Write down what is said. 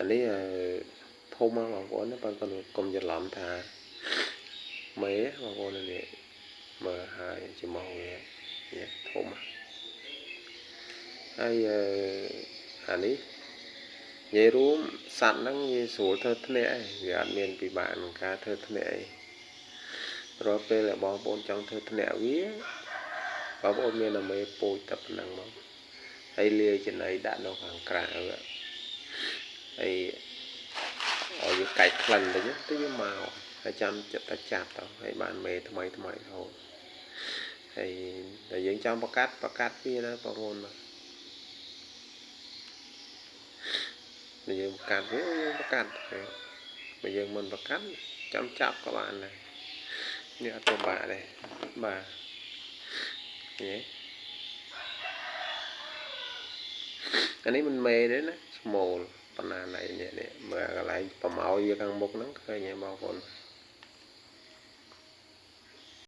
អានេះធំមកបងប្អូនណា។ប៉ុន្តែកុំច្រឡំថាមេបងប្អូននេះមើលហើយច្រមុះវានេះធំហើយអានេះនិយាយរួមសត្វហ្នឹងងាយស្រួលធ្វើធ្នាក់ឯងវាអត់មានពិបាកក្នុងការធ្វើធ្នាក់អីរាល់ពេលដែលបងប្អូនចង់ធ្វើធ្នាក់វាបងប្អូនមានតែមេពូជតែប៉ុណ្ណឹងមកហើយលាយចំណីដាក់នៅខាងក្រៅហើយឲ្យវាកាច់ក្លិនតិចទៅវាមកហើយចាំចិត្តតែចាប់ទៅហើយបានមេថ្មីថ្មីរហូតហើយតែយើងចង់ប្រកាត់ប្រកាត់វាណាបងប្អូនបាទបើយើងប្រកាត់វាយើងប្រកាត់បើយើងមិនប្រកាត់ចាំចាប់ក៏បានដែរនេះអត់ពិបាកទេបាទនេះអានេះមិនមេទេណាឈ្មោលប៉ុណ្ណាណៃនេះនេះមើលកន្លែងប្រមោយវាខាងមុខហ្នឹងឃើញទេបងប្អូន?